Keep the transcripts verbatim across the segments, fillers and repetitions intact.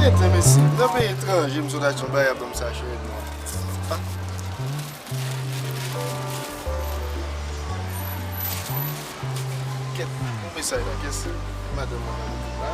Tenten, mesye. M nan peyi etranje, m sot achte yon bagay, y ap ban m sa cheri nwa. Ah. Kèt, yon mesaj la, kèt, madanm mwen nan la.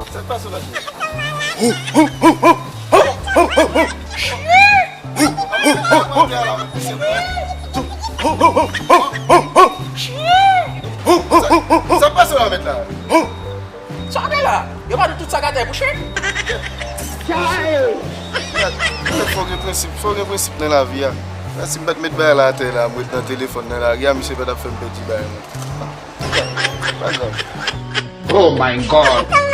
Sa k pase la, cheri? Sa k pase la, mèt la? Sa w gen la? Yo pa di tout sa k atè bouche? Gad, gad, fò gen prensip, fò gen prensip nan lavi a. Gad, si m pa t met bagay la atè la, m ret nan telefòn nan lari a, misye pa t ap fè m pèdi bagay mwen. Pa grav. Oh my God!